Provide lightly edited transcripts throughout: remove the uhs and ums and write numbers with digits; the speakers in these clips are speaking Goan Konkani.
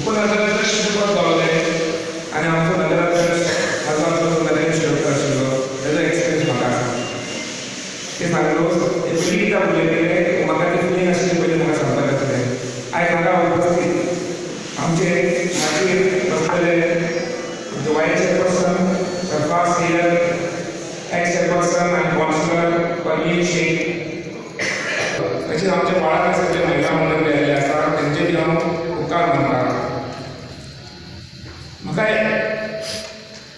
उपनगराध्यक्ष पद गावलें आनी आमचो नगराध्यक्ष आजो आमचो नरेंद्र शिरोडकर आशिल्लो तेजो एक्सपिरियन्स म्हाका आसा. ते सांगलो पयलीं कित्याक उलयतले म्हाका ती फिलींग आशिल्ली पयलीं म्हाका सांगपाक जातलें. आयज हांगा उपस्थीत आमचे माचयेर बसलेले आमचे vice chairperson Sarfaz Syed, ex chairperson आनी कावन्सिलर परवीन शेख, तशेंच आमच्या वाडांतले सगळे महिला मंडळ आयिल्ले आसा तेंचे बी हांव उपकार मानता. म्हाका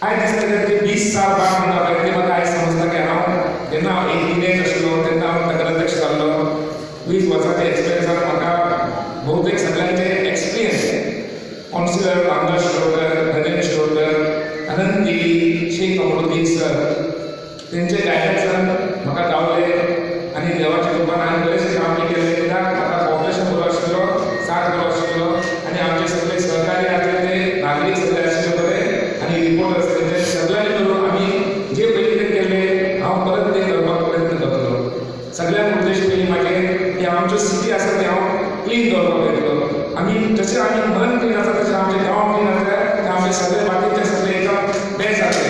आयज दिसता की 20 साल बाद म्हणटा पळय ते म्हाका आयज समजता की हांव जेन्ना हांव एक टिनेज आशिल्लो तेन्ना हांव नगराध्यक्ष जाल्लो. 20 वर्साच्या एक्सपिरियन्सान म्हाका बहुतेक सगळ्यांचे एक्सपिरियन्स कावन्सिलर रामदास शिरोडकर, नरेंद्र शिरोडकर, अनंत देवी, शेख कमरुद्दीन सर तेंचे गायडन्सान म्हाका गावले आनी देवाच्या कृपान हांवें बरेंचशें काम बी केलें. कित्याक म्हाका कॉपरेशन बरो आशिल्लो, साथ बरो आशिल्लो आनी आमचे सगळे सहकारी आसले ते नागरीक सगळे आशिल्ले बरे आनी रिपोर्टर्स तेंचे सगळ्यांनी मेळून आमी जे पयलीं तें केल्लें हांव परत तें करपाक प्रयत्न करतलो. सगळ्यांत उद्देश पयलीं म्हाजें की आमच्यो सिटी आसा तें हांव क्लीन दवरपाक वयतलो. आमी जशें आमी मन क्लीन आसा तशें आमचें गांव क्लीन आसा तें आमचे सगळे बाकीचे सगळे एकदम बेस्ट जातले.